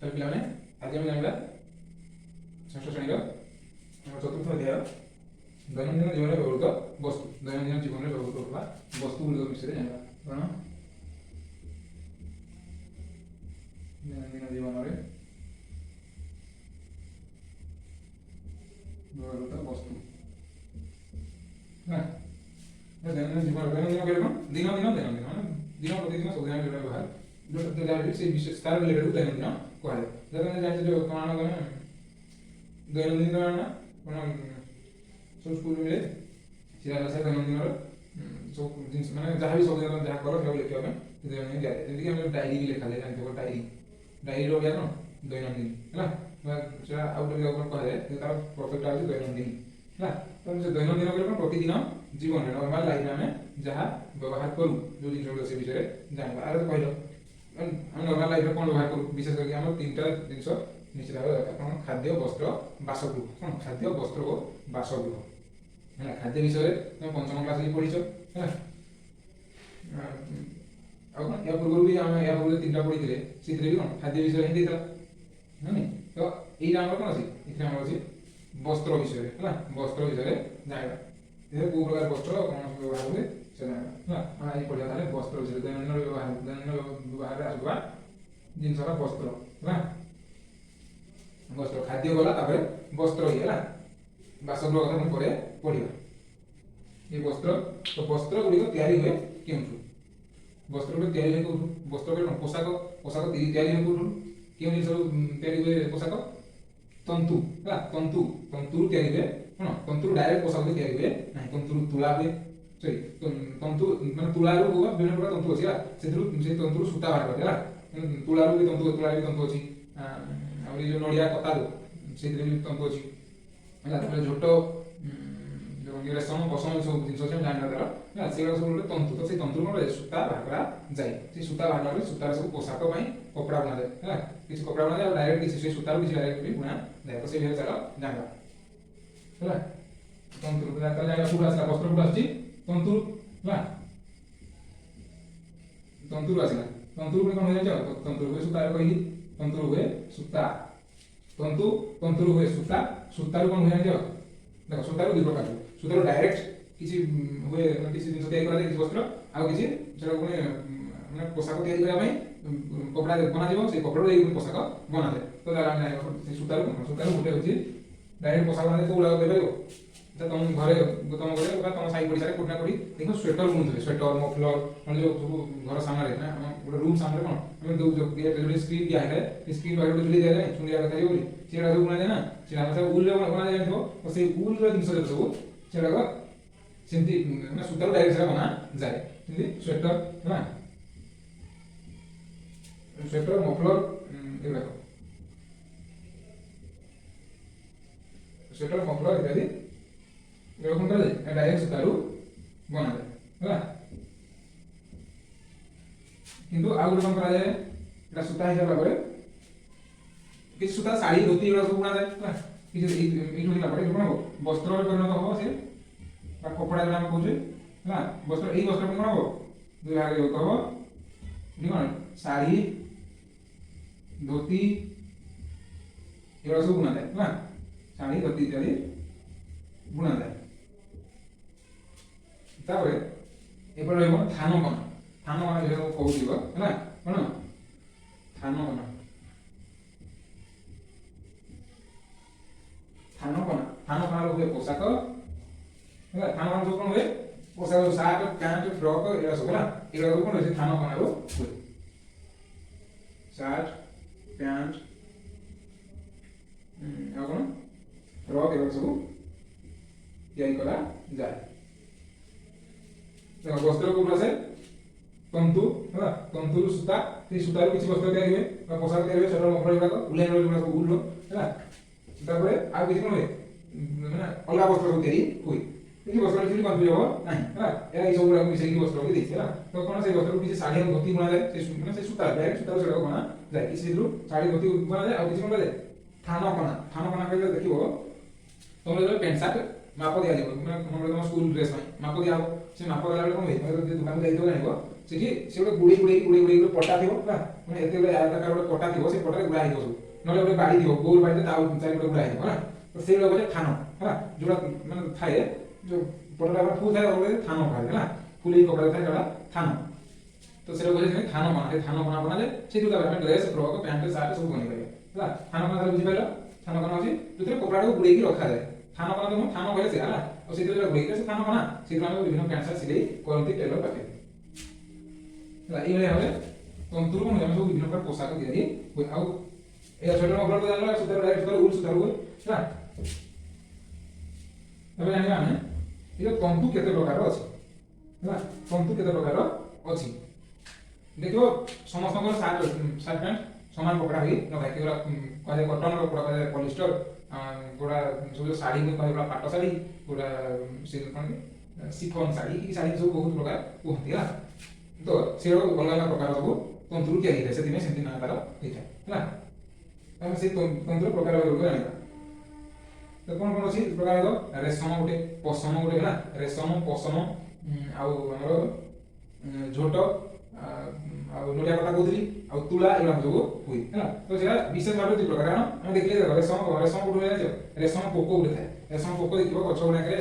ତାହେଲେ ପିଲାମାନେ, ଆଜି ଆମେ ଜାଣିବା ଷଷ୍ଠ ଶ୍ରେଣୀର ଆମର ଚତୁର୍ଥ ଅଧ୍ୟାୟ, ଦୈନନ୍ଦିନ ଜୀବନରେ ବ୍ୟବହୃତ ବସ୍ତୁ। ଦୈନନ୍ଦିନ ଜୀବନରେ ବ୍ୟବହୃତ ହେଉଥିବା ବସ୍ତୁ ଗୁଡ଼ିକ ବିଷୟରେ ଜାଣିବା। କ'ଣ? ଦୈନନ୍ଦିନ ଜୀବନରେ ବ୍ୟବହୃତ ବସ୍ତୁ ହେଲା। ଦୈନନ୍ଦିନ ଜୀବନ, ଦୈନନ୍ଦିନ କହିଲେ କ'ଣ? ଦିନ ଦିନ, ଦୈନନ୍ଦିନ ମାନେ ଦିନ ପ୍ରତିଦିନ, ସବୁଦିନ ଯୋଉଟା ବ୍ୟବହାର, ଯୋଉଟା ଯାହା ବି ସେଇ ବିଷୟ ତାର ରିଲେଟେଡ୍ ଦୈନନ୍ଦିନ କୁହାଯାଏ। ଯାହା ତମେ ଜାଣିଛ, ଯୋଉ କ'ଣ ଆଣ ତମେ ଦୈନନ୍ଦିନ ଆଣ, କ'ଣ ସବୁ ସ୍କୁଲ ମିଳେ, ସେଟା ସେ ଦୈନନ୍ଦିନର ସବୁ ଜିନିଷ, ମାନେ ଯାହା ବି ସବୁଦିନ ତମେ ଯାହା କର, ସେଟାକୁ ଲେଖିବା ପାଇଁ ଦୈନନ୍ଦିନ ଦିଆଯାଏ। ଯେମିତିକି ଆମେ ଡାଏରୀ ବି ଲେଖାଯାଏ, ଜାଣିଥିବ ଡାଏରୀ। ଡାଏରୀର ଓଡ଼ିଆ କ'ଣ? ଦୈନନ୍ଦିନ ହେଲା। ସେଟା ଆଉ ଗୋଟେ ବି କ'ଣ କୁହାଯାଏ, କିନ୍ତୁ ତାର ପରଫେକ୍ଟ ହେଉଛି ଦୈନନ୍ଦିନ ହେଲା। ତ ସେ ଦୈନନ୍ଦିନ କହିଲେ କ'ଣ? ପ୍ରତିଦିନ ଜୀବନରେ, ନର୍ମାଲ ଲାଇଫରେ ଆମେ ଯାହା ବ୍ୟବହାର କରୁ, ଯୋଉ ଜିନିଷ ଗୁଡ଼ିକ, ସେ ବିଷୟରେ ଜାଣିବା। ଆରେ କହିଲ, ଆମେ ନର୍ମାଲ ଲାଇଫରେ କ'ଣ ବ୍ୟବହାର କରୁ? ବିଶେଷ କରିକି ଆମର ତିନିଟା ଜିନିଷ ନିଶ୍ଚିତ ଭାବେ ଦରକାର। କ'ଣ? ଖାଦ୍ୟ, ବସ୍ତ୍ର, ବାସଗୃହ। କ'ଣ? ଖାଦ୍ୟ, ବସ୍ତ୍ର ଓ ବାସଗୃହ ହେଲା। ଖାଦ୍ୟ ବିଷୟରେ ତମେ ପଞ୍ଚମ କ୍ଲାସ ବି ପଢିଛ ହେଲା। ଆଉ କ'ଣ, ଏହା ପୂର୍ବରୁ ବି ଆମେ ଏହା ପୂର୍ବରୁ ତିନିଟା ପଢିଥିଲେ, ସେଥିରେ ବି କ'ଣ ଖାଦ୍ୟ ବିଷୟରେ ହିଁ ଦେଇଥିଲା ନାଇଁ? ତ ଏଇଟା ଆମର କ'ଣ ଅଛି? ଏଥିରେ ଆମର ଅଛି ବସ୍ତ୍ର ବିଷୟରେ ହେଲା। ବସ୍ତ୍ର ବିଷୟରେ ଜାଣିବା। ଏଥିରେ କୋଉ ପ୍ରକାର ବସ୍ତ୍ର, କ'ଣ ବ୍ୟବହାର ହୁଏ, ସେ ଜାଣିବା ହେଲା। ଆମେ ଆଜି ପଢିବା ତାହେଲେ ବସ୍ତ୍ର ବିଷୟରେ। ଦୈନନ୍ଦିନ ବ୍ୟବହାର, ଦୈନନ୍ଦିନ ବ୍ୟବହାରରେ ଆସୁଥିବା ଜିନିଷ ହେଲା ବସ୍ତ୍ର ହେଲା। ବସ୍ତ୍ର, ଖାଦ୍ୟ ଗଲା, ତାପରେ ବସ୍ତ୍ର ଇଏ ହେଲା। ବାସଗୃହ କଥା ପୁଣି ପରେ ପଢିବା। ଏ ବସ୍ତ୍ର, ତ ବସ୍ତ୍ର ଗୁଡ଼ିକ ତିଆରି ହୁଏ କେଉଁଠୁ? ବସ୍ତ୍ର ଗୁଡ଼ିକ ତିଆରି ହୁଏ କୋଉଠୁ? ବସ୍ତ୍ର କହିଲେ କ'ଣ? ପୋଷାକ। ପୋଷାକ ତିଆରି ହୁଏ କୋଉଠୁ? କେଉଁ ଜିନିଷରୁ ତିଆରି ହୁଏ ପୋଷାକ? ତନ୍ତୁ ହେଲା। ତନ୍ତୁ, ତନ୍ତୁରୁ ତିଆରି ହୁଏ। କ'ଣ, ତନ୍ତୁରୁ ଡାଇରେକ୍ଟ ପୋଷାକ ବି ତିଆରି ହୁଏ ନାହିଁ। ତନ୍ତୁରୁ ତୁଳା ହୁଏ, ସରି, ତନ୍ତୁ ମାନେ ତୁଳାରୁ ବିଭିନ୍ନ ପ୍ରକାର ତନ୍ତୁ ଅଛି ହେଲା। ସେଥିରୁ ସେ ତନ୍ତୁରୁ ସୂତା ବାହାର କରାଯାଏ ହେଲା। ତୁଳାରୁ ବି ତନ୍ତୁ, ତୁଳାରେ ବି ତନ୍ତୁ ଅଛି। ଆହୁରି ଯୋଉ ନଡ଼ିଆ କତାରୁ, ସେଇଥିରେ ବି ତନ୍ତୁ ଅଛି ହେଲା। ତାପରେ ଝୋଟ, ଯୋଉ ରେଶମ, ପଶମ, ସବୁ ଜିନିଷ ଅଛି, ଆମେ ଜାଣିବା ତାର ହେଲା। ସେଗୁଡ଼ା ସବୁ ଗୋଟେ ତନ୍ତୁ। ତ ସେଇ ତନ୍ତୁରୁ କ'ଣ କରାଯାଏ? ସୂତା ବାହାର କରାଯାଏ। ସେଇ ସୂତା ବାହାରିଲା ପରେ ସୂତାରେ ସବୁ ପୋଷାକ ପାଇଁ କପଡ଼ା ବୁଣାଯାଏ ହେଲା। କିଛି କପଡ଼ା ବୁଣାଯାଏ ଆଉ ଡାଇରେକ୍ଟ କିଛି ସେଇ ସୂତାରୁ କିଛି ଡାଇରେକ୍ଟ ବି ବୁଣାଯାଏ। ତ ସେଇ ବିଷୟରେ ଚାଲ ଜାଣିବା ହେଲା। ତନ୍ତୁରୁ ତାହେଲେ ଜାଣିବା କୋଉଠୁ ଆସିଲା ବସ୍ତ୍ର। କୋଉଠୁ ଆସୁଛି? ତନ୍ତୁରୁ ହେଲା। ତନ୍ତୁରୁ ଆସିଲା। ତନ୍ତୁରୁ ପୁଣି କ'ଣ ହୁଏ ଜାଣିଛ? ତନ୍ତୁରୁ ହୁଏ ସୂତା। କହିଲି, ତନ୍ତୁରୁ ହୁଏ ସୂତା। ତନ୍ତୁ, ତନ୍ତୁରୁ ହୁଏ ସୂତା। ସୂତାରୁ କ'ଣ ହୁଏ ଜାଣିଛ? ଦେଖ, ସୂତାରୁ ଦୁଇ ପ୍ରକାର ହୁଏ। ସୂତାରୁ ଡାଇରେକ୍ଟ କିଛି ହୁଏ, ମାନେ କିଛି ଜିନିଷ ତିଆରି କରାଯାଏ, କିଛି ବସ୍ତ୍ର। ଆଉ କିଛି ସେଟାକୁ ପୁଣି ମାନେ ପୋଷାକ ତିଆରି କରିବା ପାଇଁ କପଡ଼ା ବନାଯିବ, ସେଇ କପଡ଼ାରୁ ଯାଇକି ପୁଣି ପୋଷାକ ବନାଯାଏ। ତ ତାହେଲେ ଆମେ ଜାଣିବା ସେଇ ସୂତାରୁ କ'ଣ? ସୂତାରୁ ଗୋଟେ ହେଉଛି ଡାଇରେକ୍ଟ ପୋଷାକ ବନାଯାଏ। କୋଉ ଗୁଡ଼ାକ କହିପାରିବ? ଆଚ୍ଛା, ତମ ଘରେ ବା ତମ ସାହି ପଡ଼ିଶାରେ କୋଉଠି ନା କୋଉଠି ଦେଖିବ, ସ୍ୱେଟର ବୁଣୁଥିବେ। ସ୍ୱେଟର, ମଫଲର, ମାନେ ଯୋଉ ସବୁ ଘର ସାମ୍ନାରେ ନା ଆମ ଗୋଟେ ରୁମ୍ ସାମ୍ନାରେ କ'ଣ ଆମେ ଦଉ, ଯୋଉ ଗେଟ୍ ଯୋଉଠି ସ୍କ୍ରିନ୍ ଦିଆ ହେଇଥାଏ, ସେ ସ୍କ୍ରିନ୍ ପାଖରେ ଗୋଟେ ଝୁଲେଇ ଦିଆଯାଏ, ସୁନ୍ଦରିଆ ଦେଖାଯିବ ବୋଲି, ସେଗୁଡ଼ା ସବୁ ବୁଣାଯାଏ ନା? ସେଟା ଆମର ସବୁ ଉଲ୍ରେ ବଣାଯାଏ, ଜାଣିଥିବ। ତ ସେଇ ଉଲ୍ର ଜିନିଷ ଯେତେ ସବୁ, ସେଗୁଡ଼ାକ ସେମିତି ମାନେ ସୂତାରୁ ଡାଇରେକ୍ଟ ସେଟା ବନାଯାଏ। ସେମିତି ସ୍ୱେଟର ହେଲା, ସ୍ୱେଟର, ମଫଲର ଏଗୁଡ଼ାକ, ସ୍ୱେଟର, ମଫଲର ଇତ୍ୟାଦି, ଏଗୁଡ଼ା କ'ଣ କରାଯାଏ? ଡାଇରେକ୍ଟ ସୂତାରୁ ବନାଯାଏ ହେଲା। କିନ୍ତୁ ଆଉ ଗୋଟେ କ'ଣ କରାଯାଏ? ଏଟା ସୂତା ହେଇସାରିଲା ପରେ କିଛି ସୂତା ଶାଢ଼ୀ, ଧୋତି ଏଗୁଡ଼ା ସବୁ ବୁଣାଯାଏ ହେଲା। କିଛି ଏଇଠୁ ହେଲା ପରେ ଏଇଠୁ କ'ଣ ହବ? ବସ୍ତ୍ରରେ ପରିଣତ ହବ ସେ, ବା କପଡ଼ା ଯୋଉଟା ଆମେ କହୁଛେ ହେଲା। ବସ୍ତ୍ର, ଏଇ ବସ୍ତ୍ର ପୁଣି କ'ଣ ହବ? ଦୁଇ ଭାଗରେ ବିଭକ୍ତ ହବ। ଏଠି କ'ଣ ଶାଢ଼ୀ, ଧୋତି ଏଗୁଡ଼ା ସବୁ ବୁଣାଯାଏ ହେଲା। ଶାଢ଼ୀ, ଧୋତି ଇତ୍ୟାଦି ବୁଣାଯାଏ। ତାପରେ ଏପଟେ ରହିବ ଥାନକନା। ଥାନକନା ବିଷୟରେ ମୁଁ କହୁଛି ହେଲା। କ'ଣ ଥାନକନା? ଥାନକନା, ଥାନକନାରୁ ହୁଏ ପୋଷାକ ହେଲା। ଥାନକନା ସବୁ କ'ଣ ହୁଏ? ପୋଷାକ, ସାର୍ଟ, ପ୍ୟାଣ୍ଟ, ଫ୍ରକ୍ ଏଗୁଡ଼ା ସବୁ ହେଲା। ଏଗୁଡ଼ା ସବୁ କ'ଣ ହୁଏ? ସେ ଥାନକନାରୁ ହୁଏ। ସାର୍ଟ, ପ୍ୟାଣ୍ଟ, ଆଉ କ'ଣ, ଫ୍ରକ୍ ଏଗୁଡ଼ା ସବୁ ତିଆରି କରାଯାଏ। ଦେଖ, ବସ୍ତ୍ର କୋଉଠୁ ଆସେ? ତନ୍ତୁ ହେଲା। ତନ୍ତୁରୁ ସୂତା, ସେଇ ସୂତାରୁ କିଛି ବସ୍ତ୍ର ତିଆରି ହୁଏ ବା ପୋଷାକ ତିଆରି ହୁଏ, ସ୍ୱେଟର, ମଫଲର ଏଗୁଡ଼ାକ, ଉଲେନ ଯୋଉଗୁଡ଼ା ସବୁ ଉଲ ହେଲା। ତାପରେ ଆଉ କିଛି କ'ଣ ହୁଏ? ମାନେ ଅଲଗା ବସ୍ତ୍ର ସବୁ ତିଆରି ହୁଏ। କିଛି ବସ୍ତ୍ର କିଛି କନଫ୍ୟୁଜ ହବ ନାହିଁ ହେଲା। ଏହା ଏଇ ସବୁ ଗୁଡ଼ାକୁ ମିଶେଇକି ବସ୍ତ୍ର ବୋଲି ଦେଇଛି ହେଲା। ତ କ'ଣ, ସେଇ ବସ୍ତ୍ରକୁ କିଛି ଶାଢ଼ୀ ଆଉ ଧୋତି ବୁଣାଯାଏ। ସେ ମାନେ ସେ ସୂତା, ଡାଇରେକ୍ଟ ସୂତାରୁ ସେଟାକୁ ବଣାଯାଏ। କିଛି ସେଥିରୁ ଶାଢ଼ୀ, ଧୋତି ବଣାଯାଏ। ଆଉ କିଛି କ'ଣ କରାଯାଏ? ଥାନକନା। ଥାନକନା କହିଲେ ଦେଖିବ, ତମର ଯେତେବେଳେ ପ୍ୟାଣ୍ଟ ସାର୍ଟ ମାପ ଦିଆଯିବ, ମାନେ ତମର ତମ ସ୍କୁଲ ଡ୍ରେସ୍ ପାଇଁ ମାପ ଦିଆହବ, ସେ ମାପ ଦେଲା ବେଳେ କ'ଣ ହୁଏ, ତମେ ଯଦି ଦୋକାନକୁ ଯାଇଥିବ ଜାଣିବ, ସେଠି ସେ ଗୋଟେ ଗୁଡ଼େଇ ଗୁଡ଼େଇ ଗୁଡ଼େଇ ଗୁଡ଼େଇ ଗୋଟେ ପଟା ଥିବ ହେଲା, ମାନେ ଏତେ ଗୋଟେ ଆୟତାକାର ଗୋଟେ ପଟା ଥିବ, ସେ ପଟାରେ ଗୁଡ଼ା ହେଇଥିବ ସବୁ, ନହେଲେ ଗୋଟେ ବାଡ଼ି ଥିବ, ଗୋଲ ବାଡ଼ିରେ ତା ଚାରିପଟେ ଗୁଡ଼ା ହେଇଥିବ ହେଲା। ତ ସେଇଗୁଡ଼ା ଗୋଟେ ଥାନ ହେଲା, ଯୋଉଟା ମାନେ ଥାଏ, ଯୋଉ ପଟାଟା ଫୁଲ ଥାଏ, ଗୋଟେ ଥାନ କୁହାଯାଏ ହେଲା, ଫୁଲ ହେଇ କପଡ଼ା ଥାଏ ସେଟା ଥାନ। ତ ସେଟା କୁହାଯାଏ ଥାନ କଣା। ସେ ଥାନ କଣା ବନାଯାଏ, ସେଇଥିରୁ ତାପରେ ଆମେ ଡ୍ରେସ୍, ଫ୍ରକ୍, ପ୍ୟାଣ୍ଟ, ସାର୍ଟ ସବୁ ବନେଇ ପାରିବା ହେଲା। ଥାନ କଣା ତାହେଲେ ବୁଝିପାରିଲ? ଥାନ କଣା ହେଉଛି ଯୋଉଥିରେ କପଡ଼ାଟାକୁ ଗୁଡ଼େଇକି ରଖାଯାଏ। ଥାନ କଣା ତ ନୁହଁ, ଥାନ କହିଲେ ସେଇଆ ହେଲା। ଆଉ ସେଇଥିରେ ଯୋଉଟା ଗୁଡ଼େଇକି ସେ ଥାନ କଣା, ସେଇଥିରୁ ଆମେ ବିଭିନ୍ନ ପ୍ୟାଣ୍ଟ ସାର୍ଟ ସିଲେଇ କରନ୍ତି ଟେଲର ପାଖରେ ହେଲା। ଏଇଭଳିଆ ଭାବେ ତନ୍ତୁରୁ କ'ଣ ଆମେ ସବୁ ବିଭିନ୍ନ ପ୍ରକାର ପୋଷାକ ତିଆରି ହୁଏ। ଆଉ ଏଇଆ ସ୍ୱେଟର ମଫଲର ତ ଜାଣିଲ, ସୂତାରୁ ଡାଇରେକ୍ଟ ସୂତାରୁ ଉଲ୍ ସୂତାରୁ ହୁଏ ହେଲା। ତାପରେ ଜାଣିବା ଆମେ ଏ ଯୋଉ ତନ୍ତୁ କେତେ ପ୍ରକାରର ଅଛି ହେଲା, ତନ୍ତୁ କେତେ ପ୍ରକାରର ଅଛି। ଦେଖିବ ସମସ୍ତଙ୍କର ସାର୍ଟ ସାର୍ଟ ପ୍ୟାଣ୍ଟ ସମାନ କପଡ଼ା ହୋଇ ନଥାଏ। କେଉଁଟା କୁହାଯାଏ କଟନର, କୋଉଟା କୁହାଯାଏ ପଲିଷ୍ଟର, କୋଉଟା ସବୁ ଯୋଉ ଶାଢ଼ୀ କୁହାଯାଏ କୋଉଟା ପାଟ ଶାଢ଼ୀ, କୋଉଟା ସେ କ'ଣ କି ସିଫନ ଶାଢ଼ୀ, କି ଶାଢ଼ୀ ସବୁ ବହୁତ ପ୍ରକାର କୁହନ୍ତି ହେଲା। ତ ସେଗୁଡ଼ାକ ଅଲଗା ଅଲଗା ପ୍ରକାର ସବୁ ତନ୍ତୁରୁ ତିଆରି ହେଇଥାଏ, ସେଥିପାଇଁ ସେମିତି ନାଁ ତାର ହେଇଥାଏ ହେଲା। ଆମେ ସେଇ ତନ୍ତୁର ପ୍ରକାର ଗୁଡ଼ିକ ଜାଣିବା। ତ କ'ଣ କ'ଣ ଅଛି ପ୍ରକାର? ରେଶମ ଗୋଟେ, ପଶମ ଗୋଟେ ହେଲା, ରେଶମ, ପଶମ, ଆଉ ଆମର ଝୋଟ, ଆଉ ନଡ଼ିଆ କଥା କହୁଥିଲି, ଆଉ ତୁଳା, ଏଗୁଡ଼ା ସବୁ ହୁଏ ହେଲା। ତ ସେଇଟା ବିଶେଷ ଭାବରେ ଦୁଇ ପ୍ରକାର, କାରଣ ଆମେ ଦେଖିଲେ ଦେଖ ରେଶମ, ରେଶମ କୋଉଠୁ ମିଳେ ଜାଣିଛ? ରେଶମ ପୋକ ଗୋଟେ ଥାଏ। ରେଶମ ପୋକ ଦେଖିବ ଗଛ ଗୁଡ଼ାକରେ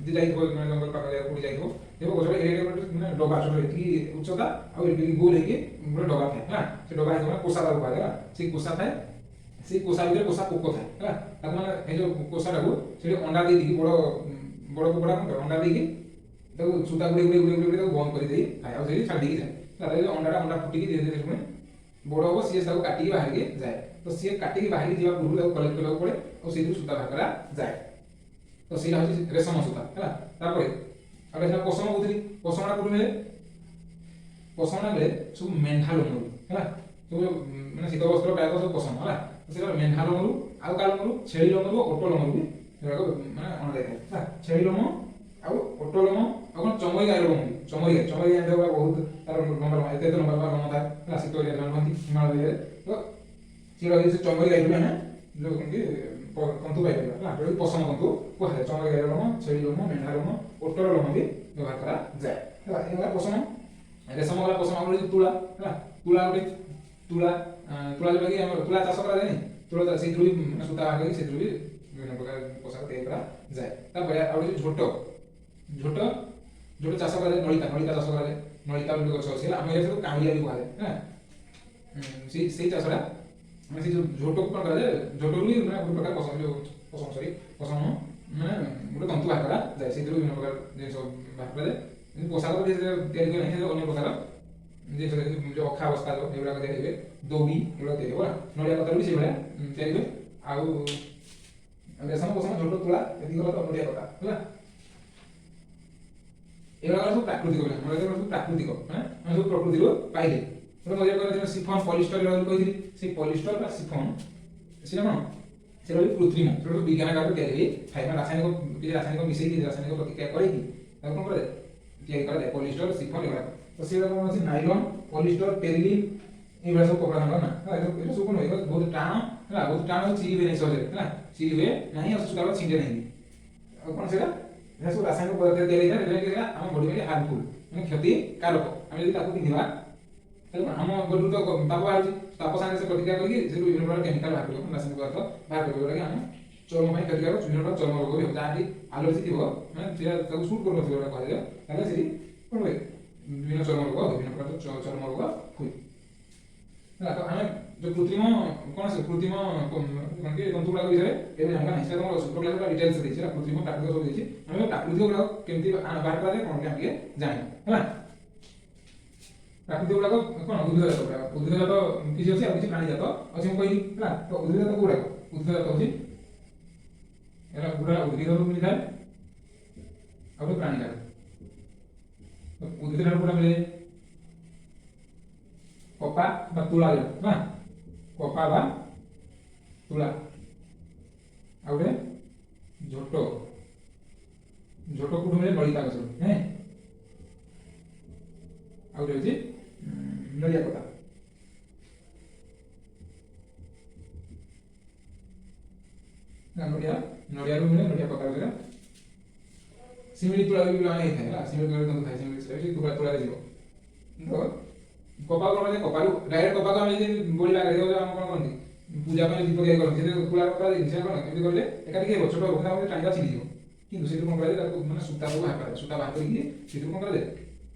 ଯେ ଯାଇଥିବ, ମାନେ ଜଙ୍ଗଲ ପାଖରେ କୋଉଠି ଯାଇଥିବ, ଦେଖିବ ଗଛରେ ଏଇଟା ଗୋଟେ ମାନେ ଡବା ଛୋଟ ଏତିକି ଉଚ୍ଚତା ଆଉ ଏତିକି ଗୋଲ ହେଇକି ଗୋଟେ ଡବା ଥାଏ ହେଲା। ସେ ଡବା ହେଇଥିବ ମାନେ କୋଷା ତାକୁ କୁହାଯାଏ ହେଲା। ସେଇ କୋଷା ଥାଏ, ସେଇ କୋଷା ଭିତରେ କୋଷା ପୋକ ଥାଏ ହେଲା। ତାକୁ ମାନେ ଏଇ ଯୋଉ କୋଷାଟାକୁ ସେଠି ଅଣ୍ଡା ଦେଇକି ବଡ଼ ବଡ଼ ପୋକଟା କ'ଣ କରେ, ଅଣ୍ଡା ଦେଇକି ତାକୁ ସୂତା ଗୁଡ଼େଇ ଗୁଡ଼େଇ ଗୁଡ଼େଇ ଗୁଡ଼େଇ ତାକୁ ବନ୍ଦ କରିଦେଇ ଥାଏ, ଆଉ ସେଇଠି ଛାଡ଼ି ଦେଇକି ଯାଏ ହେଲା। ତାପରେ ଅଣ୍ଡାଟା ଅଣ୍ଡା ଫୁଟିକି ଧୀରେ ଧୀରେ ପୁଣି ବଡ଼ ହବ, ସିଏ ତାକୁ କାଟିକି ବାହାରିକି ଯାଏ। ତ ସିଏ କାଟିକି ବାହାରିକି ଯିବା ପୂର୍ବରୁ ତାକୁ କଲେକ୍ଟ କରିବାକୁ ପଡ଼େ, ଆଉ ସେଇଥିରୁ ସୂତା ବାହାର କରାଯାଏ। ତ ସେଇଟା ହେଉଛି ରେଶମ ସୂତା ହେଲା। ତାପରେ ଆଉ ଗୋଟେ ହେଲା ପଶମ କହୁଥିଲି। ପଶମଟା କୋଉଠୁ ମିଳେ? ପଶମଟା ମିଳେ ସବୁ ମେଣ୍ଢା ଲୋମରୁ ହେଲା। ସବୁ ମାନେ ଶୀତ ବସ୍ତ୍ର ପ୍ରାୟତଃ ସବୁ ପଶମ ହେଲା। ତ ସେଇଟା ମେଣ୍ଢା ଲୋମରୁ, ଆଉ କାହା ଲୋମରୁ? ଛେଳି ଲୋମରୁ, ଓଟ ଲୋମରୁ ବି ସେଗୁଡ଼ାକ ମାନେ ଅଣାଯାଇଥାଏ ହେଲା। ଛେଳି ଲୋମ ଆଉ ଓଟ ଲୋମ ଆଉ କ'ଣ ଚମରି ଗାଈର ଲୋମ ବି। ଚମରି ଗାଈ, ଚମରି ଗାଈ ଜାଣିଥିବ, ବହୁତ ତାର ଲମ୍ବା ଲମ୍ବା, ଏତେ ଏତେ ଲମ୍ବା ଲମ୍ବା ଲୋମ ଥାଏ ହେଲା। ଶୀତ ଏରିଆରେ ରୁହନ୍ତି, ହିମାଳୟ ଏରିଆରେ। ତ ସେଗୁଡ଼ା ସେ ଚମରି ଗାଈରୁ ବି ଆମେ ଯୋଉ କ'ଣ କି ତନ୍ତୁ ପାଇପାରିବା ହେଲା, ଯୋଉଟାକି ପଶମ ତନ୍ତୁ କୁହାଯାଏ। ଚମରି ଗାଈର ଲୋମ, ଛେଳି ଲୋମ, ମେଣ୍ଢା ଲୋମ, ଓଟର ଲୋମ ବି ବ୍ୟବହାର କରାଯାଏ ହେଲା। ଏ ହେଲା ପଶମ, ରେଶମ ଗଲା, ପଶମ। ଆଉ ଗୋଟେ ତୁଳା ହେଲା, ତୁଳା ଗୋଟେ ତୁଳା, ତୁଳା ଯୋଉଟାକି ଆମର ତୁଳା ଚାଷ କରାଯାଏନି, ତୁଳା ଚାଷ ସେଇଥିରୁ ବି ମାନେ ସୂତା ବାହାର କରିକି ସେଥିରୁ ବି ବିଭିନ୍ନ ପ୍ରକାର ପୋଷାକ ତିଆରି କରାଯାଏ। ତାପରେ ଆଉ ଗୋଟେ ଝୋଟ, ଝୋଟ ଝୋଟ ଚାଷ କରାଯାଏ, ନଳିତା, ନଳିତା ଚାଷ କରାଯାଏ। ନଳିତା ଗୋଟେ ଗଛ ଅଛି ହେଲା, ଆମ ଏରିଆରେ ସବୁ କାଉଁରିଆ ବି କୁହାଯାଏ ହେଲା। ସେଇ ସେଇ ଚାଷଟା ମାନେ ସେଇ ଯୋଉ ଝୋଟକୁ କ'ଣ କରାଯାଏ, ଝୋଟରୁ ବି ମାନେ ଗୋଟେ ପ୍ରକାର ପଶମ, ଯୋଉ ପଶମ, ସରି, ପଶମ ମାନେ ଗୋଟେ ତନ୍ତୁ ବାହାର କରାଯାଏ, ସେଇଥିରୁ ବିଭିନ୍ନ ପ୍ରକାର ଜିନିଷ ବାହାର କରାଯାଏ। କିନ୍ତୁ ପୋଷାକ ତ ତିଆରି ହୁଏ ନାହିଁ, ଅନ୍ୟ ପ୍ରକାର ଜିନିଷ ଯୋଉ ଅଖା ବସ୍ତା ଯୋଉ ଏଗୁଡ଼ାକ ତିଆରି ହୁଏ, ଦଉଡ଼ି ଏଗୁଡ଼ାକ ତିଆରି ହୁଏ ହେଲା। ନଡ଼ିଆ କତାରୁ ବି ସେଇଭଳିଆ ତିଆରି ହୁଏ। ଆଉ ରେଶମ, ପଶମ, ଝୋଟ, ତୁଳା ଏତିକି ଗଲା ତ ନଡ଼ିଆ କତା ହେଲା। ଏଗୁଡ଼ାକ ସବୁ ପ୍ରାକୃତିକ, ଆମର ଏଗୁଡ଼ା ସବୁ ପ୍ରାକୃତିକ, ମାନେ ଆମେ ସବୁ ପ୍ରକୃତିରୁ ପାଇଲେ। ଗୋଟେ ମଝିରେ କହିଥିଲି ସିଫନ, ପଲିଷ୍ଟର ଏଗୁଡ଼ା କହିଥିଲି। ସେଇ ପଲିଷ୍ଟର ବା ସିଫନ ସେଇଟା କ'ଣ? ସେଟା ହେଉଛି କୃତ୍ରିମ, ସେଟା ସବୁ ବିଜ୍ଞାନ ତିଆରି ହେଇଥାଏ, ମାନେ ରାସାୟନିକ କିଛି ରାସାୟନିକ ମିଶେଇକି ରାସାୟନିକ ପ୍ରତିକ୍ରିୟା କରିକି ତାକୁ କ'ଣ କରାଯାଏ, ତିଆରି କରାଯାଏ ପଲିଷ୍ଟର, ସିଫନ ଏଗୁଡ଼ାକ। ତ ସେଗୁଡ଼ା କ'ଣ ଅଛି? ନାଇଲନ୍, ପଲିଷ୍ଟର, ଟେରିଲିନ୍ ଏଇଭଳିଆ ସବୁ କପଡ଼ା ତାଙ୍କର ନା ହେଲା। ଏଇଟା ସବୁ କ'ଣ ହୁଏ? ବହୁତ ଟାଣ ହେଲା, ବହୁତ ଟାଣ, ଚିରି ହୁଏ ନାହିଁ ସହଜରେ ହେଲା, ଚିରି ହୁଏ ନାହିଁ, ଆଉ ସୂତା ଛିଣ୍ଡେ ନାହିଁ। ଆଉ କ'ଣ ସେଇଟା? ଏହା ସବୁ ରାସାୟନିକ ପଦାର୍ଥ ତିଆରି ହେଇଥାଏ, ସେଥିପାଇଁ ସେଇଟା ଆମ ବଡି ପାଇଁ ହାର୍ମଫୁଲ୍, ମାନେ କ୍ଷତିକାରକ। ଆମେ ଯଦି ତାକୁ ପିନ୍ଧିବା ତାହେଲେ ଆମ ବଡିରୁ ତ ତାପ ବାହାରୁଛି, ତାପ ସାଙ୍ଗରେ ସେ ପ୍ରତିକ୍ରିୟା କରିକି ସେଥିରୁ ବିଭିନ୍ନ ପ୍ରକାର କେମିକାଲ ବାହାର କରିବ, ରାସାୟନିକ ପଦାର୍ଥ ବାହାର କରିବ, ଯୋଉଟାକି ଆମ ଚର୍ମ ପାଇଁ କ୍ଷତିକାରକ। ବିଭିନ୍ନ ପ୍ରକାର ଚର୍ମ ରୋଗ ବି ହେବ। ଯାହାକି ଆଲର୍ଜି ଥିବ, ମାନେ ସେଇଟା ତାକୁ ସୁଟ୍ କରୁନଥିବ ଯୋଉଟା କୁହାଯାଏ, ତାହେଲେ ସେଠି କ'ଣ ହୁଏ? ବିଭିନ୍ନ ଚର୍ମ ରୋଗ, ବିଭିନ୍ନ ପ୍ରକାର ଚର୍ମ ରୋଗ ହୁଏ ହେଲା। ତ ଆମେ ଯୋଉ କୃତ୍ରିମ କ'ଣ ସେ କୃତ୍ରିମ କ'ଣ କି ତନ୍ତୁ ଗୁଡ଼ାକ ବିଷୟରେ ଏବେ ଜାଣିବା ନାହିଁ। ସେଟା ତମର ସୂତ୍ର କ୍ଲାସ ଡିଟେଲ୍ସ ଦେଇଛି ହେଲା, କୃତ୍ରିମ ପ୍ରାକୃତିକ ସବୁ ଦେଇଛି। ଆମେ ପ୍ରାକୃତିକ ଗୁଡ଼ାକ କେମିତି ବାହାର କରାଯାଏ କ'ଣ କି ଆମେ ଟିକେ ଜାଣିବା ହେଲା। ପ୍ରାକୃତିକ ଗୁଡ଼ାକ କ'ଣ? ଉଦ୍ଭିଦଜାତ ଗୁଡ଼ାକ, ଉଦ୍ଭିଦଜାତ କିଛି ଅଛି ଆଉ କିଛି ପ୍ରାଣୀଜାତ ଅଛି ମୁଁ କହିଲି ହେଲା। ତ ଉଦ୍ଭିଦଜାତ କୋଉଗୁଡ଼ାକ? ଉଦ୍ଭିଦଜାତ ହେଉଛି ଏରା ଗୁଡ଼ା ଉଦ୍ଭିଦରୁ ମିଳିଥାଏ ଆଉ ଗୋଟେ ପ୍ରାଣୀଜାତ। ଉଦ୍ଭିଦ ଠାରୁ କୋଉଟା ମିଳେ? କପା ବା ତୁଳା ନା, କପା ବା ତୁଳା। ଆଉ ଗୋଟେ ଝୋଟ, ଝୋଟ କୋଉଠୁ ମିଳେ? ନଳିତା ଗଛରୁ ହେଁ। ଆଉ ଗୋଟେ ହେଉଛି ନଡ଼ିଆ କତା। ନଡ଼ିଆ, ନଡ଼ିଆରୁ ମିଳେ ନଡ଼ିଆ କତା ସେଇଟା। ଶିମିଳି ତୁଳା ବି ମାନେ ହେଇଥାଏ ହେଲା। ଶିମିଳି ତୁଳା ତନ୍ତୁ ଥାଏ, ଶିମିଳି ସେଟା ବି ତୁଳା ତୁଳାରେ ଯିବ। ତ କପାକୁ କଣ କରାଯାଏ? କପାରୁ ଡାଇରେକ୍ଟ କପାକୁ ଆମେ ଯଦି ବଳିଲା ଗାଡ଼ି ଆମେ କଣ କରନ୍ତି, ପୂଜା ପାଇଁ ଦୀପ ତିଆରି କରନ୍ତି, ସେଥିରେ ତୁଳା କରାଯାଏ। ସେଟା କଣ ଏମିତି କରିଲେ ଏକା ଟିକେ ହେବ, ଛୋଟ ହେବ, କିନ୍ତୁ ଆମେ ଟାଣିବା ଛିଣ୍ଡିଯିବ। କିନ୍ତୁ ସେଥିରୁ କଣ କରାଯାଏ? ତାକୁ ମାନେ ସୂତା ସବୁ ବାହାର କରାଯାଏ। ସୂତା ବାହାର କରିକି ସେଥିରୁ କଣ କରାଯାଏ?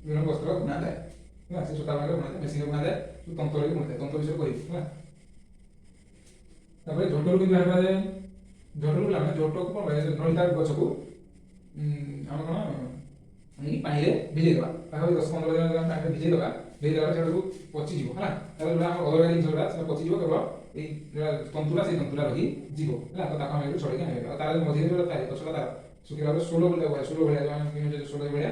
ବିଭିନ୍ନ ବସ୍ତ୍ର ବୁଣାଯାଏ ହେଲା। ସେ ସୂତା ବାହାର ବୁଣାଯାଏ, ମେସିନରେ ବୁଣାଯାଏ, ତନ୍ତରେ ବି ବୁଣାଯାଏ। ତନ୍ତ ବିଷୟରେ କହିବି ହେଲା। ତାପରେ ଝୋଟରୁ କେମିତି ବାହାର କରାଯାଏ? ଝୋଟରୁ ଆମେ ଝୋଟକୁ କଣ କରାଯାଏ? ନଳିତା ଗଛକୁ ଆମେ କଣ ନେଇକି ପାଣିରେ ଭିଜେଇ ଦେବା। ପାଖାପାଖି 10-15 ଦିନ ଆମେ ପାଣିରେ ଭିଜେଇ ଦେବା। ଭିଜେଇ ଦେଲା ପରେ ସେଟା ସବୁ ପଚିଯିବ ହେଲା। ତାପରେ ଯୋଉଟା ଆମର ଅଲଗା ଜିନିଷ ଯୋଉଟା ସେଟା ପଚିଯିବ, କେବଳ ଏଇ ଯୋଉଟା ତନ୍ତୁଟା ସେଇ ତନ୍ତୁଟା ରହିଯିବ ହେଲା। ତ ତାକୁ ଆମେ ଏଠୁ ଛଡ଼େଇକି ଆଣିବା। ଆଉ ତାର ମଝିରେ ଯୋଉଟା ଥାଏ ଗଛଟା, ତାର ଶୁଖିଲା ପରେ ସୋଲ ବୋଲି କୁହାଯାଏ। ସୋଲ ଭଳିଆ ଯୋଉ ଆମେ କିଣୁଛେ, ସୋଲ ଭଳିଆ,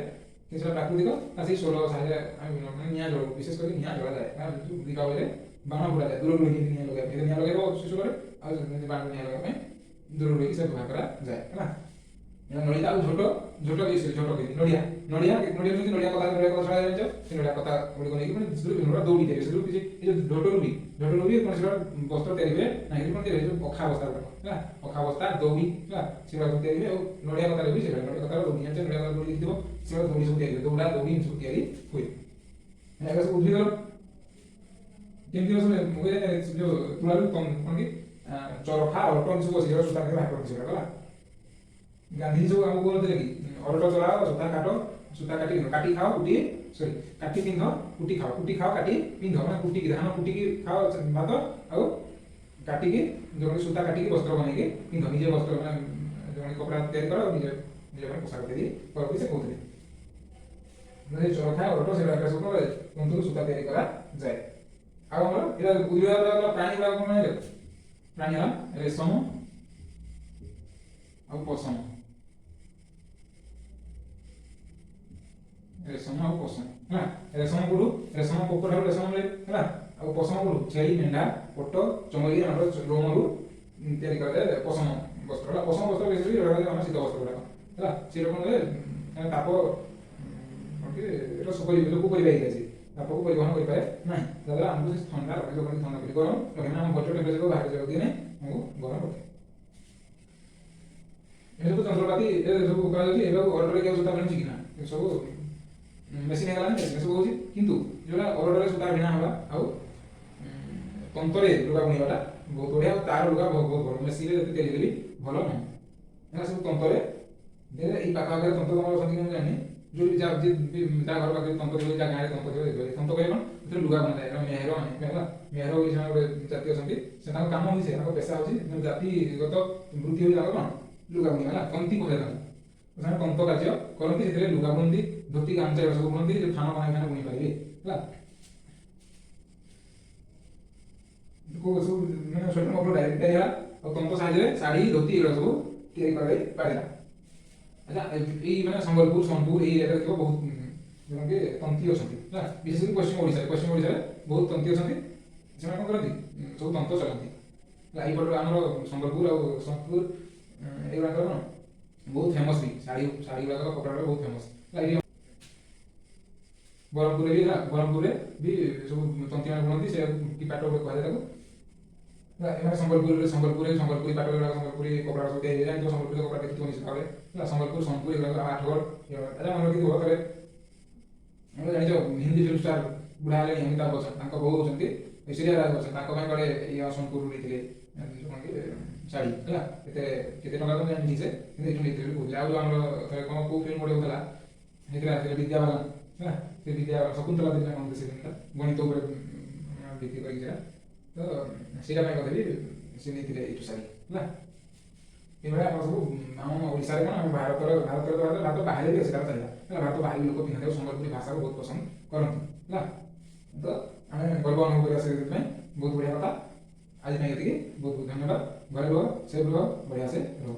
କିନ୍ତୁ ସେଟା ପ୍ରାକୃତିକ ନା। ସେଇ ସୋଲ ସାହାଯ୍ୟରେ ଆମେ ମାନେ ନିଆଁ ଜଳୁ, ବିଶେଷ କରି ନିଆଁ ଜଳାଯାଏ ନା ଦୀପାବଳିରେ ବାଣ ଫୁଟାଯାଏ। ଦୂରରୁ ରହିକି ନିଆଁ ଲଗାଇବା ପାଇଁ ନିଆଁ ଲଗାଇବ ସେ ସୋଲରେ, ଆଉ ବାଣ ନିଆଁ ଲଗାଇବା ପାଇଁ ଦୂରରୁ ରହିକି ସେ ବ୍ୟବହାର କରାଯାଏ ହେଲା। ନଳିତା ଆଉ ଝୋଟ, ଝୋଟ ବି ଝୋଟ ବି ନଡ଼ିଆ, ନଡ଼ିଆ, ନଡ଼ିଆ ଯେମିତି ନଡ଼ିଆ କତା, ନଡ଼ିଆ କତା ଛଡ଼ା ଜାଣିଛ। ସେ ନଡ଼ିଆ କତା ଗୁଡ଼ିକ ନେଇକି ମାନେ ସେଥିରୁ ବିଭିନ୍ନ ପ୍ରକାର ଦଉଡ଼ି ତିଆରି, ସେଥିରୁ କିଛି ଏ ଯୋଉ ଝୋଟରୁ ବି କୌଣସି ପ୍ରକାର ବସ୍ତ୍ର ତିଆରି ହୁଏ ନାହିଁ। କିନ୍ତୁ କଣ ତିଆରି ହୁଏ? ଯୋଉ ଅଖା ବସ୍ତା ଗୁଡ଼ାକ ହେଲା, ଅଖା ବସ୍ତା, ଦଉଡ଼ି ହେଲା, ସେଗୁଡ଼ା ସବୁ ତିଆରି ହୁଏ। ଆଉ ନଡ଼ିଆ କତାରେ ବି ସେଭଳିଆ, ନଡ଼ିଆ କତାର ଦଉଡ଼ି ଜାଣିଛ, ନଡ଼ିଆ କତା ଦଉଡ଼ି ଦେଖିଥିବ, ସେଗୁଡ଼ା ଦଉଡ଼ି ସବୁ ତିଆରି ହୁଏ। ଦୌଡ଼ା ଦଉଡ଼ି ଏମିତି ସବୁ ତିଆରି ହୁଏ। ଏଗୁଡ଼ା ସବୁ ଉଦ୍ଭିଦର କେମିତି ସବୁ ହୁଏ? ଯୋଉ ତୁଳାରୁ କଣ କି ଚରଖା, ଅରଟ ଏମିତି ସବୁ ଅଛି, ସେଗୁଡ଼ା ସୂତା ବାହାର କରନ୍ତି ସେଗୁଡ଼ା ହେଲା। ଗାନ୍ଧୀଜୀ ସବୁ ଆମକୁ କହୁନଥିଲେ କି ଅରଟ ଚଲାଅ, ସୂତା କାଟ, ସୂତା କାଟି କାଟି ଖାଅ, କୁଟି, ସରି, କାଟି ପିନ୍ଧ, କୁଟି ଖାଅ, କୁଟି ଖାଅ, କାଟି ପିନ୍ଧ। ମାନେ କୁଟିକି ଧାନ କୁଟିକି ଖାଅ ଭାତ, ଆଉ କାଟିକି ଯୋଉମାନେ ସୂତା କାଟିକି ବସ୍ତ୍ର ବନେଇକି ପିନ୍ଧ। ନିଜେ ବସ୍ତ୍ର ମାନେ ଯୋଉମାନେ କପଡ଼ା ତିଆରି କର ଆଉ ନିଜେ ନିଜ ପାଇଁ ପୋଷାକ ତିଆରି କର ବୋଲି ସେ କହୁଥିଲେ। ଚରଖା, ଅରଟ ସେଗୁଡ଼ାକ ସବୁ କଣ କରାଯାଏ? ତନ୍ତୁରୁ ସୂତା ତିଆରି କରାଯାଏ। ଆଉ ଆମର ଏଇଟା ଉଦ୍ଭିଦ। ପ୍ରାଣୀ ଗୁଡ଼ାକ କଣ ଜାଣିଲେ? ପ୍ରାଣୀ ହେଲା ରେଶମ ଆଉ ପଶମ। ରେଶମ ଆଉ ପଶମ ହେଲା। ରେଶମ କୋଉଠୁ? ରେଶମ ପୋକ ଠାରୁ ରେଶମ ମିଳେ ହେଲା। ଆଉ ପଶମ କୋଉଠୁ? ଛେଳି, ମେଣ୍ଢା, ଓଟ, ଚମରି ଆମର ରୋମରୁ ତିଆରି କରାଯାଏ ପଶମ ବସ୍ତ୍ର ହେଲା। ପଶମ ବସ୍ତ୍ର ବେଶୀ ଆମ ଶୀତ ବସ୍ତ୍ର ଗୁଡ଼ାକ ହେଲା। ସେଇଟା କଣ ହୁଏ? ତାପ କଣ କି ଏଇଟା ଲୋକ ପରିବାହୀ ହେଇଯାଇଛି, ତାପକୁ ପରିବହନ କରିପାରେ ନାହିଁ। ଯାହାଦ୍ୱାରା ଆମକୁ ସେ ଥଣ୍ଡା ରଖେ, ଯୋଉ ଥଣ୍ଡା କରି ଗରମ ରଖେ ନା ଆମ ବଡି ଟେମ୍ପରେଚରକୁ ବାହାରେ ଯିବାକୁ ଦିଏ ନାହିଁ, ଆମକୁ ଗରମ ରଖେ। ଏସବୁ ଯନ୍ତ୍ରପାତି ଏ ସବୁ କରାଯାଉଛି। ଏବେ ଅରଟରେ କେଉଁ ସୂତା ବୁଣୁଛି କି ନା, ସବୁ ମେସିନ୍ ହେଇଗଲାଣି, ମେସିନ୍ ସବୁ ହେଉଛି। କିନ୍ତୁ ଯୋଉଟା ଅରଟରେ ସୂତା ଭିଣା ହେବା ଆଉ ତନ୍ତରେ ଲୁଗା ବୁଣିବାଟା ବହୁତ ବଢ଼ିଆ, ଆଉ ତାର ଲୁଗା ବହୁତ ବହୁତ ଭଲ। ମେସିନ୍ରେ ଯେତେ ତିଆରି ହେଲେ ବି ଭଲ ନୁହଁ ହେଲା। ସବୁ ତନ୍ତରେ ଏଇ ପାଖାପାଖିରେ ତନ୍ତ ତମର ଅଛନ୍ତି କି ମୁଁ ଜାଣିନି। ଯୋଉଠି ଯାହା ଯାହା ଘର ପାଖରେ ତନ୍ତ ଥିବ, ଯାହା ଗାଁରେ ତନ୍ତ ଥିବ ଦେଖିବ। ତନ୍ତ କହିଲେ କଣ? ସେଥିରେ ଲୁଗା ବୁଣାଯାଏ। ମେହେର ମାନେ ହେଲା, ମେହେର ବୋଲି ସେମାନେ ଗୋଟେ ଜାତି ଅଛନ୍ତି। ସେ ତାଙ୍କ କାମ ହେଉଛି, ତାଙ୍କ ପେସା ହେଉଛି, ଜାତିଗତ ବୃତ୍ତି ହେଉଛି ତାଙ୍କର କଣ? ଲୁଗା ବୁଣିବା ହେଲା। ତନ୍ତି କୁହାଯାଏ ତାଙ୍କୁ। ସେମାନେ ତନ୍ତ କାର୍ଯ୍ୟ କରନ୍ତି, ସେଥିରେ ଲୁଗା ବୁଣନ୍ତି, ଧୋତି ଗାମୁଛା ଏଗୁଡ଼ା ସବୁ ବୁଣନ୍ତି, ଯୋଉ ଥାନ ବନାଇ ମାନେ ବୁଣି ପାରିବେ ହେଲା। କୋଉ ସବୁ ମାନେ ସ୍ୱେଟର ମଫଲର ଡାଇରେକ୍ଟ ତିଆରି ହେଲା, ଆଉ ତନ୍ତ ସାହାଯ୍ୟରେ ଶାଢ଼ୀ, ଧୋତି ଏଗୁଡ଼ା ସବୁ ତିଆରି କରାଯାଇ ପାରିଲା। ଆଚ୍ଛା, ଏଇ ମାନେ ସମ୍ବଲପୁର, ସୋନପୁର ଏଇ ଏରିଆରେ ଥିବ ବହୁତ ଯେଉଁକି ତନ୍ତୀ ଅଛନ୍ତି ହେଲା। ବିଶେଷ କରି ପଶ୍ଚିମ ଓଡ଼ିଶାରେ, ପଶ୍ଚିମ ଓଡ଼ିଶାରେ ବହୁତ ତନ୍ତୀ ଅଛନ୍ତି। ସେମାନେ କଣ କରନ୍ତି? ସବୁ ତନ୍ତ ଚଲାନ୍ତି ହେଲା। ଏଇପଟରେ ଆମର ସମ୍ବଲପୁର ଆଉ ସୋନପୁର ଏଗୁଡ଼ାକର କଣ ବହୁତ ଫେମସ୍ ବି ଶାଢ଼ୀ, ଶାଢ଼ୀ ଗୁଡ଼ାକ, କପଡ଼ା ଗୁଡ଼ାକ ବହୁତ ଫେମସ୍ ହେଲା। ଏଇଠି ବ୍ରହ୍ମପୁରରେ ବି ହେଲା, ବ୍ରହ୍ମପୁରରେ ବି ସବୁ ତନ୍ତୀମାନେ ବୁଣନ୍ତି, ସେ କି ପାଟ ଗୋଟେ କୁହାଯାଏ ତାକୁ। ଏମାନେ ସମ୍ବଲପୁରରେ, ସମ୍ବଲପୁରରେ ସମ୍ବଲପୁରୀ ପାଟ ଗୁଡ଼ାକ, ସମ୍ବଲପୁରୀ କପଡ଼ା ସବୁ ତିଆରି ହେଇଯାଏ। ସମ୍ବଲପୁରୀ କପଡ଼ା ଦେଖିଥିବ ନିଶ୍ଚିତ ଭାବରେ ହେଲା। ସମ୍ବଲପୁର, ସୋନପୁର ଏଗୁଡ଼ାକ, ଆଠଗଡ଼। ଆଚ୍ଛା, ମନେ ରଖିଥିବ, ଥରେ ଆମେ ଜାଣିଛ ହିନ୍ଦୀ ଫିଲ୍ମ ଷ୍ଟାର ବୁଢ଼ା ହେଲେଣି ଅମିତାଭ ବଚ୍ଚନ, ତାଙ୍କ ବୋଉ ହେଉଛନ୍ତି ଐଶ୍ୱର୍ଯ୍ୟା ରାୟ ବଚ୍ଚନ। ତାଙ୍କ ପାଇଁ କୁଆଡ଼େ ଏଇ ସୋନପୁରରୁ ନେଇଥିଲେ କ'ଣ କି ଶାଢ଼ୀ ହେଲା। କେତେ କେତେ ଟଙ୍କା ତ ମୁଁ ଜାଣିନି ଠିକ୍ ସେ, କିନ୍ତୁ ଏଇଠୁ ନେଇଥିଲେ ବୋଲି କହୁଥିଲେ। ଆଉ ଯୋଉ ଆମର ଥରେ କ'ଣ କୋଉ ଫିଲ୍ମ ଗୋଟେ ହଉଥିଲା, ସେଥିରେ ଆସିଥିଲେ ବିଦ୍ୟା ବାଲନ ହେଲା। ସେ ବିଦ୍ୟା ଶକୁନ୍ତଲା ଦେବୀ ନା କ'ଣ ସେ ଫିଲ୍ମଟା ଗଣିତ ଉପରେ ଭିତ୍ତି କରିକି ସେଟା ତ, ସେଇଟା ପାଇଁ କଥା ବି ସେ ନେଇଥିଲେ ଏଇଠୁ ଶାଢ଼ୀ ହେଲା। ଏଇଭଳିଆ ଆମର ସବୁ ଆମ ଓଡ଼ିଶାରେ କ'ଣ ଆମ ଭାରତର, ଭାରତର ତ ଭାରତ ବାହାରେ ବି ଅଛି ତାର ଚାହିଦା ହେଲା। ଭାରତ ବାହାରେ ବି ଲୋକ ପିନ୍ଧନ୍ତି ଆଉ ସମ୍ବଲପୁରୀ ଭାଷାକୁ ବହୁତ ପସନ୍ଦ କରନ୍ତି ହେଲା। ତ ଆମେ ଗର୍ବ ଅନୁଭବ କରିବା ସେଥିପାଇଁ, ବହୁତ ବଢ଼ିଆ କଥା। ଆଜି ପାଇଁ ଏତିକି, ବହୁତ ବହୁତ ଧନ୍ୟବାଦ। ଘରେ ରୁହ, ସେଫ୍ ରୁହ, ବଢ଼ିଆ ସେ ରୁହ।